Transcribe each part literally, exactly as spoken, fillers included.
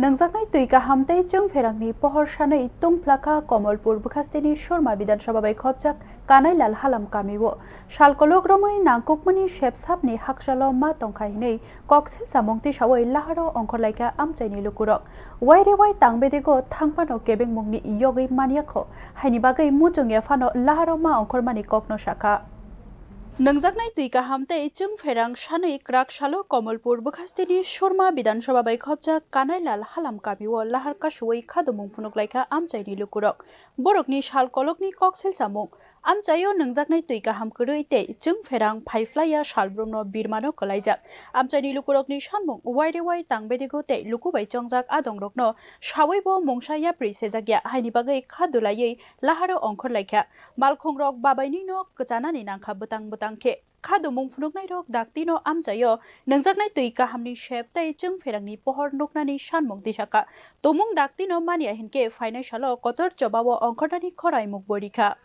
Nangjaknai twi kaham tei chwng pherangni pohor sanwi tungphlakha Komolpur bwkhasteni Surma Bidhan Sabha bai khopjak Kanailal Halam kamio. Sal kolok romwi nangkukmani sep sapni hakchalo ma tongkha hinwi koksil samung tisawi laharo ongkhorlaikha amchaini lukurok. Wairewai tangbedego thangphano kebengmungni yogwi manyakho, haini bagwi muchungya phano laharo ma ongkhormani kokno sakha. Nangjaknai twi kaham tei chwng pherang sanwi kwrak salo Komolpur bwkhasteni Surma Bidhan Sabha bai khopjak Kanailal Halam kamio lahar kasuwi khadumung phunuklaikha amchaini lukurok. Borokni sal kolokni koksil samung. Amchaio nangjaknai twi kaham kwrwi tei chwng pherang phaiphlaiya salbrumno birmano kwlaijak. Amchaini lukurokni sanmung wairewai tangbedego tei luku bai chongjak adongrokno sawibo mungsa yapri sejakya, haini bagwi kha dulaiwi laharo ongkhorlaikha. Malkhungrok babainino kwchanani nangkha bwtang bwtang khe. Khadumung phunuknairok daktino amchaio nangjaknai twi kahamni sep tei chwng pherangni pohor nuknani sanmung tisakha. Tumung daktino manya hinkhe phainai salo kotor chobao ongkhornani khorai mukbo rikha.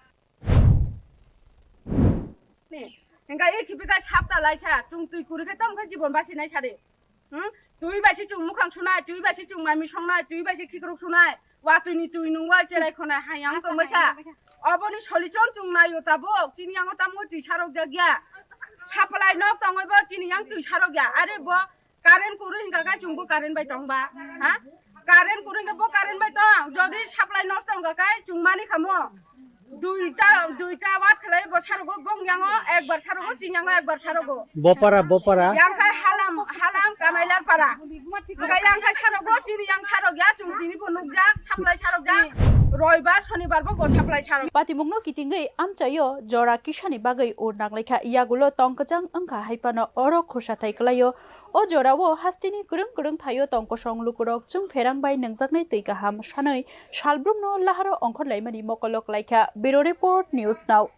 Ni, hingka e khipi kai sapta lai kha, chwng twi kwrwi khe tamo khe jibon basi nai sari. Hmm? Twi bai se chwng mukhang sunai, twi bai se chwng mami songnai, twi bai se khikrok sunai, watwi ni twi nungwi cherai khonai hayang tongbai kha. Oboni solution chwng naio tabuk, chini yango tamo twi sarok jak ya. Supply nok tongwi bo chini yang twi sarok ya. Are bo current kwrwi hingka khe chwngbo current bai tong ba, ha? Current kwrwi hingka bo current bai tong, jodi supply nosto hingka khe chwng mani khamo. Duita, duita wat khlai bo sarogo bong yango, ekbar sarogo, ching yango, ekbar sarogo. Bopara, Bopara. Yang khai Halam, Halam Kanailal para. Hingka yang khai sarogo, chini yang sarok ya, chwng tini bo nukjak, supply sarok jak. Roibar, Sonibar bo, bo supply sarok. Patimungno kitingwi amchaio jora kisani bagwi ur nanglaikha, yagulo tong kwchang wngkha haiphano oro khusathai kwlaio. O jorao hasteni kwrwng kwrwng thaio tong kosong lukurok chwng pherang bai nangjaknai twi kaham sanwi salbrumno laharo ongkhorlaimani mokolo klaikha. Bureau Report, News Now.